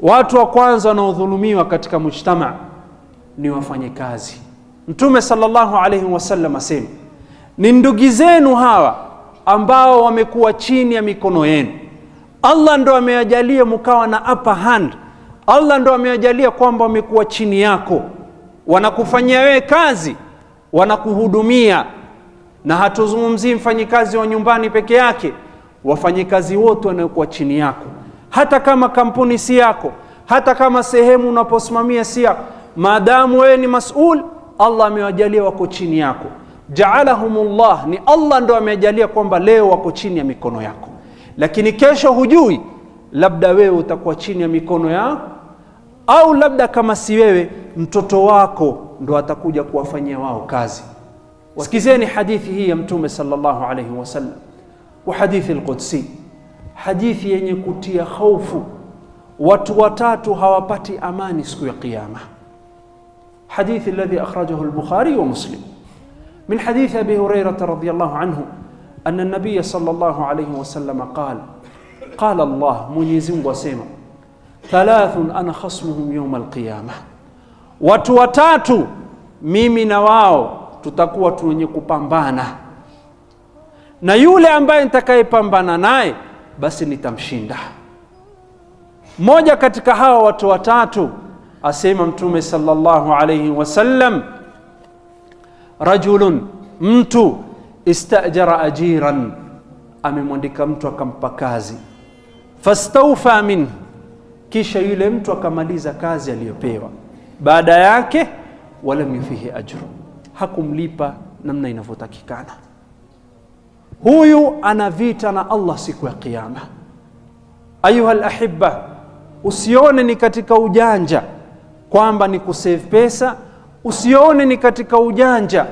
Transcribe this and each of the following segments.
Watu wa kwanza wanaodhulumiwa katika mujtama ni wafanyikazi. Mtume sallallahu alayhi wasallam asema, ni ndugu zenu hawa ambao wamekuwa chini ya mikono yenu. Allah ndo ameajalia mkawa na upper hand. Allah ndo ameajalia kwamba wamekuwa chini yako, wanakufanyia wewe kazi, wanakuhudumia. Na hatuzungumzii mfanyikazi wa nyumbani peke yake, wafanyikazi wote wanaokuwa chini yako, hata kama kampuni si yako, hata kama sehemu unaposimamia si yako, maadamu wewe ni masul, Allah amewajalia wako chini yako. Jaalahumullah, ni Allah ndo amejalia kwamba leo wako chini ya mikono yako, lakini kesho hujui, labda wewe utakuwa chini ya mikono yao, au labda kama si wewe, mtoto wako ndo atakuja kuwafanyia wao kazi. Sikizeni hadithi hii ya Mtume sallallahu alayhi wasallam wa hadithi al-Qudsi, hadithi yenye kutia hofu. Watu watatu hawapati amani siku ya Kiyama. Hadithi alladhi akhrajahu al-Bukhari wa Muslim min hadithi Abi Hurairah radhiyallahu anhu anna an-nabiy sallallahu alayhi wasallam qala qala Allah, Mwenyezi Mungu asema, thalathun ana khasmuhum yawm al-qiyamah, watu watatu mimi na wao tutakuwa wenye kupambana, na yule ambaye nitakayepambana naye basi nitamshinda. Mmoja katika hawa watu watatu asema Mtume sallallahu alayhi wasallam, rajulun, mtu istajara ajiran, amemwandika mtu akampa kazi, fastawfa minhu, kisha yule mtu akamaliza kazi aliyopewa, baada yake walam yufihi ajru, hakumlipa namna inavyotakikana. Huyu ana vita na Allah siku ya Kiyama. Ayuha alahibba, usione ni katika ujanja kwamba ni kusave pesa, usione ni katika ujanja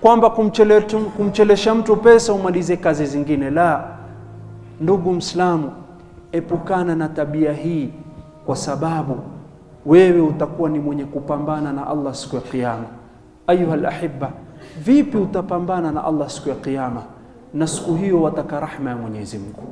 kwamba kumchelesha mtu pesa umalize kazi zingine. La, ndugu Mslamu, epukana na tabia hii, kwa sababu wewe utakuwa ni mwenye kupambana na Allah siku ya Kiyama. Ayuha alahibba, vipi utapambana na Allah siku ya Kiyama? Na siku hiyo wataka rahma ya Mwenyezi Mungu.